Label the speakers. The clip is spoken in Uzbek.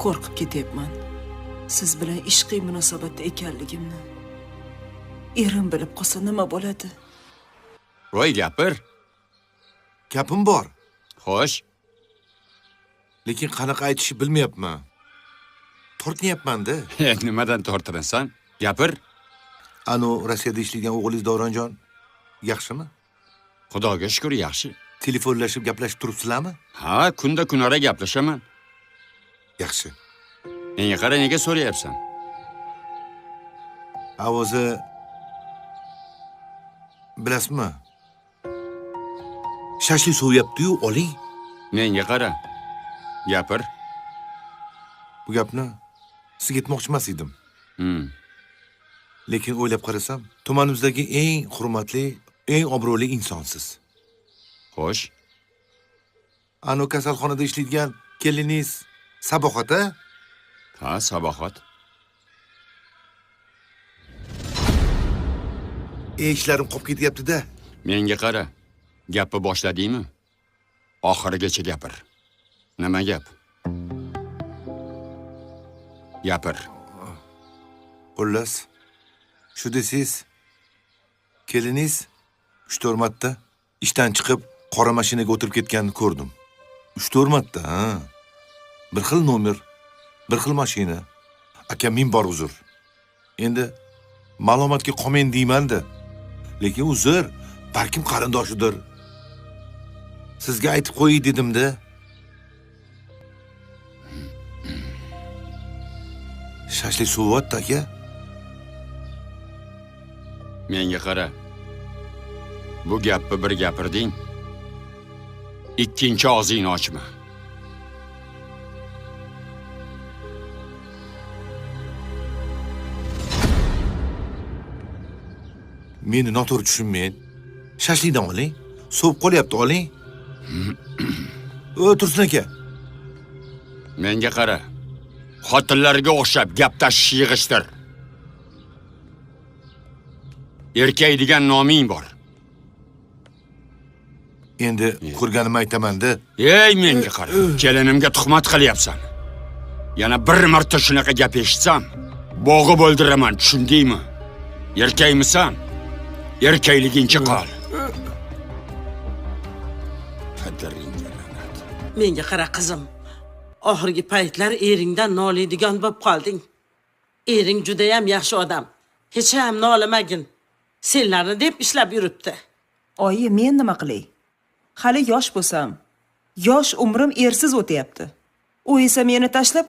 Speaker 1: Qo'rqib ketyapman. Siz bilan ishqiy munosabatda ekanligimni. Erim bilib qolsa nima bo'ladi?
Speaker 2: Voy, gapir.
Speaker 3: Gapim bor,
Speaker 2: Xo'sh,
Speaker 3: lekin qanaqa aytishni bilmayapman. Tortinyapman-da.
Speaker 2: nimadan tortinasan? Gapir.
Speaker 3: Anu Rossiyada ishlaydigan o'g'lingiz Davronjon yaxshimi?
Speaker 2: Xudoga shukr, yaxshi.
Speaker 3: Telefonlashib gaplashib turibsizlarmi?
Speaker 2: Ha, kunda kunora gaplashaman.
Speaker 3: Yaxshi.
Speaker 2: Menga qara, nega so'rayapsan?
Speaker 3: Ha, o'zi bilasizmi? Shashlik sovuyapti-yu, oling.
Speaker 2: Menga qara. Gapir.
Speaker 3: Bu gapni sizga aytmoqchi emas edim. Lekin o'ylab qarasam, tumanimizdagi eng hurmatli, eng obro'li insonsiz.
Speaker 2: Xo'sh,
Speaker 3: Anu kasalxonada ishlaydigan keliningiz Sabohat a?
Speaker 2: Ha, Sabohat.
Speaker 3: E, ishlarim qolib ketyapti-da.
Speaker 2: Menga qara. Gapni boshladingmi? Oxirigacha gapir. Nima gap? Gapir.
Speaker 3: Xullas, shu desangiz, keliningiz 3-4 marta ishdan chiqib qora mashinaga o'tirib ketganini ko'rdim. 3-4 marta, ha. Bir xil nomer, bir xil mashina. Aka, ming bor uzr. Endi ma'lumotga qolmang deyman-da. Lekin uzr, balkim qarindoshidir. Sizga aytib qo'yay dedim-da. Shashlik sovuryapti aka.
Speaker 2: Menga qara. Bu gapni bir gapirding. Ikkinchi og'zingni ochma.
Speaker 3: Meni noto'g'ri tushunmang. Shashlikdan oling. Sovib qolyapti, oling. O, Tursun aka.
Speaker 2: Menga qara. Xotinlarga o'xshab gap tashish yig'ishtir. Erkak degan noming bor.
Speaker 3: Endi ko'rganimni aytaman-da.
Speaker 2: Ey, menga qara. Kelinimga tuhmat qilyapsan. Yana bir marta shunaqa gap eshitsam, bo'g'ib o'ldiraman, tushundingmi? Erkakmisan? Erkakligingcha qol. Qadringga la'nat.
Speaker 4: Menga qara, qizim. Oxirgi paytlar eringdan noliydigan bo'lib qolding. Ering judayam yaxshi odam. Hech ham nolimagin. Senlarni deb ishlab yuribdi.
Speaker 1: Oyi, men nima qilay? Hali yosh bo'lsam, yosh umrim ersiz o'tyapti. U esa meni tashlab